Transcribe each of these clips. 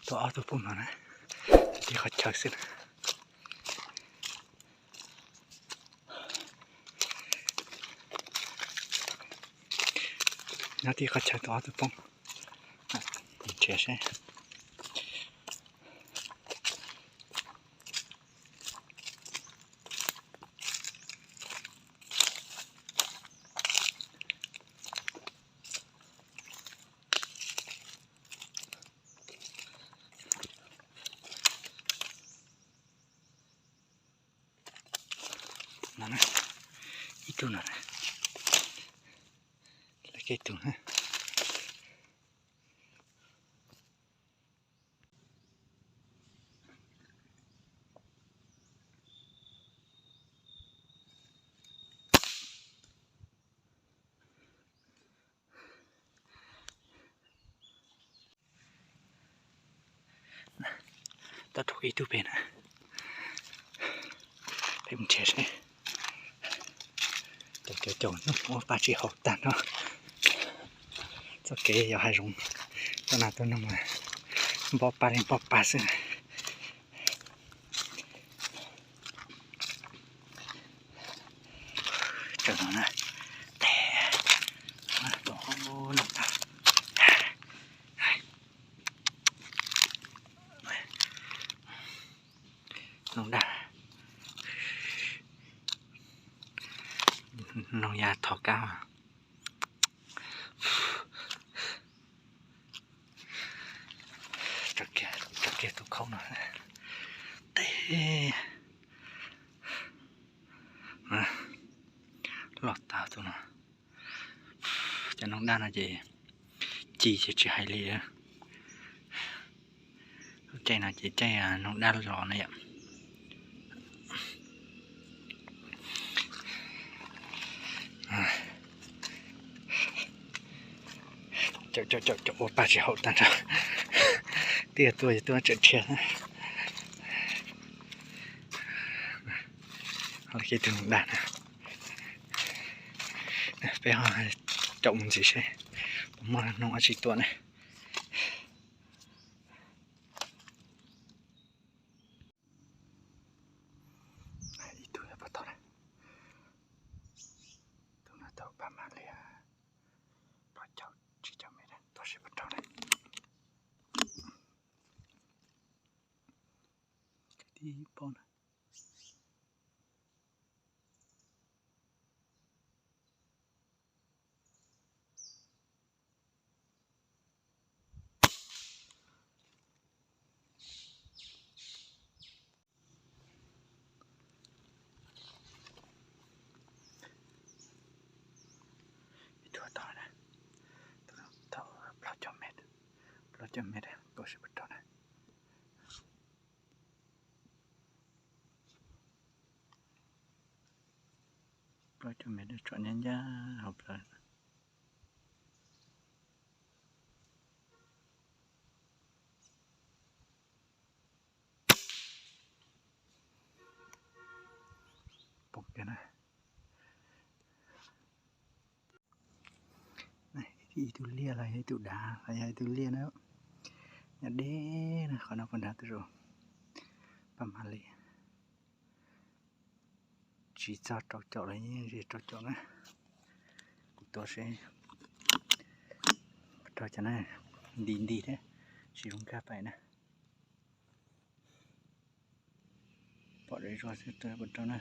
Tuaj ob tug poob no na, tib qhov chaw xwb na. Nyob tib qhov chaw tuaj ob tug poob. Nrhiav seb. No na, ib tug no na, lawv kiag ib tug na. Tau rau ib tug pem na, peb mus nrhiav seb. Cov caum hnub ua pa tsis haum tag nrho. Txoj kev yos hav zoov, tuaj nas tuaj noog, npog pa li npog pa xwb. Tsam no na, tes, tus hauv no tag. Noog daj, noog ya thov kab. Tso kiag tus khaub no, tes, loj tas tus no. Cov noog daj no ces ci ces tsis hais li. Lub caij no ces caij noog daj los no yom. Caum caum caum caum ua pa tsis haum tag nrho. Tiag tuaj tuaj tseem rhiav. Ho los kiag tus noog daj na. Peb ho caum mus ntxiv seb puas muaj noog dab tsi tuaj na. Ib tug yog puas tau na. Tus no tau pab mam li plaub caug tsib caug mev na, tuaj seb puas raug na. Tib pob na. Ib tug tau na, tus no tau plaub caug mev, plaub caug mev, tuaj seb puas raug na. Plaub caug mev tsom ncaj ncaj hauv plawv. Poob kiag na. Ib tug liaj los yog ib tug dav los yog ib tug liaj na. Nyob deb na, qhov no puas dav twb zoo. Pab mam li. Tsis txog rau caum los yeej tsis rau caum na. Kuv tuav seb. Rau cov na, nti nti thiab, tsis zoo nkag pais na. Pom zom zaws xwb, rau puas rau na.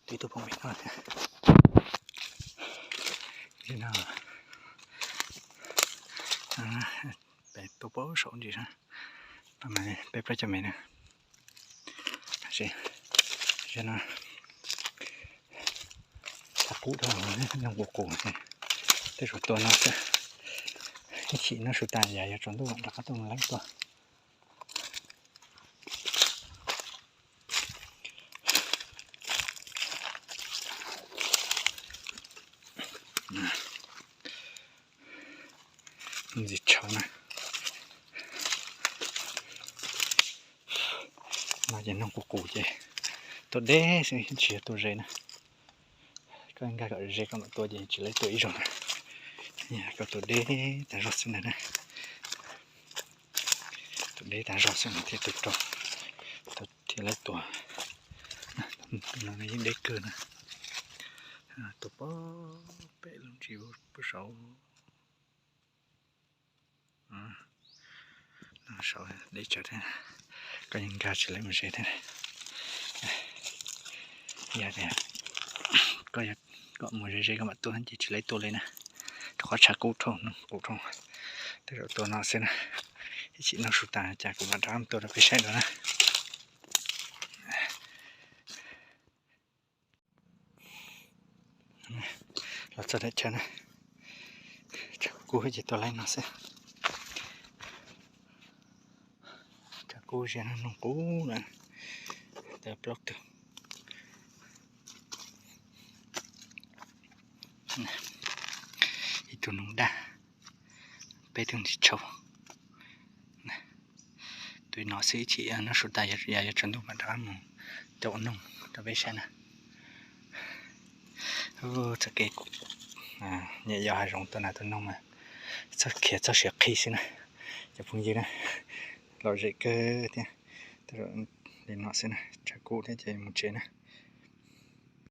Twb tuaj pom pem no thiab. Peb tuaj pem saum ntsis, peb plaub caug mev na. Tam sim no txhaj qub dhau, nyoog qus qus, tej zaum tua no xwb. Ib chim noj su tas yam yuav tsaus ntuj mam rov qab tuaj mus leeb tua. Ntxim tshauv na. No ces nyoog qus qus ces tua deb xwb tsis yog tua ze na. Koj nkag kom ze koj mam tua ces tsis laib tua ib zaug na. Koj tua deb tas zog xwb ntag na. Tua deb tas zog xwb no thiaj tua rau, thiaj laib tua. No yeej deb kawg na. Tua pem lub ntsis puag saud. Saud deb tsawv thiab, koj yeej nkag tsis laib mus ze thiab. Yog tias koj kom mus ze ze koj mam tua ces tsis laib tua li na, rau qhov tshav kub dhau, nyoog qus dhau. Tej zaum tua no xwb na, ib chim noj su tas cas kuv mam rov mus tua rau peb saib dua na. Los txog daim chaw na, tshav kub ces tua laib no xwb. Tshav kub ziag no, nyoog qus lawm, tau plaub tug. Ib tug noog daj, peb tug ntsis tshauv. Tua no xwb, ib chim noj su tas yog yuav tsaus ntuj mam rov qab mus coj ua noog rau peb saib na. Txoj kev nyiam yos hav zoov tua nas tua noog mas txhob khiav txoj siav qhib xwb na cov phooj ywg na. Lom zem kawg thiab. Tej zaum li no xwb na, tshav kub thiab ces mus tsev na.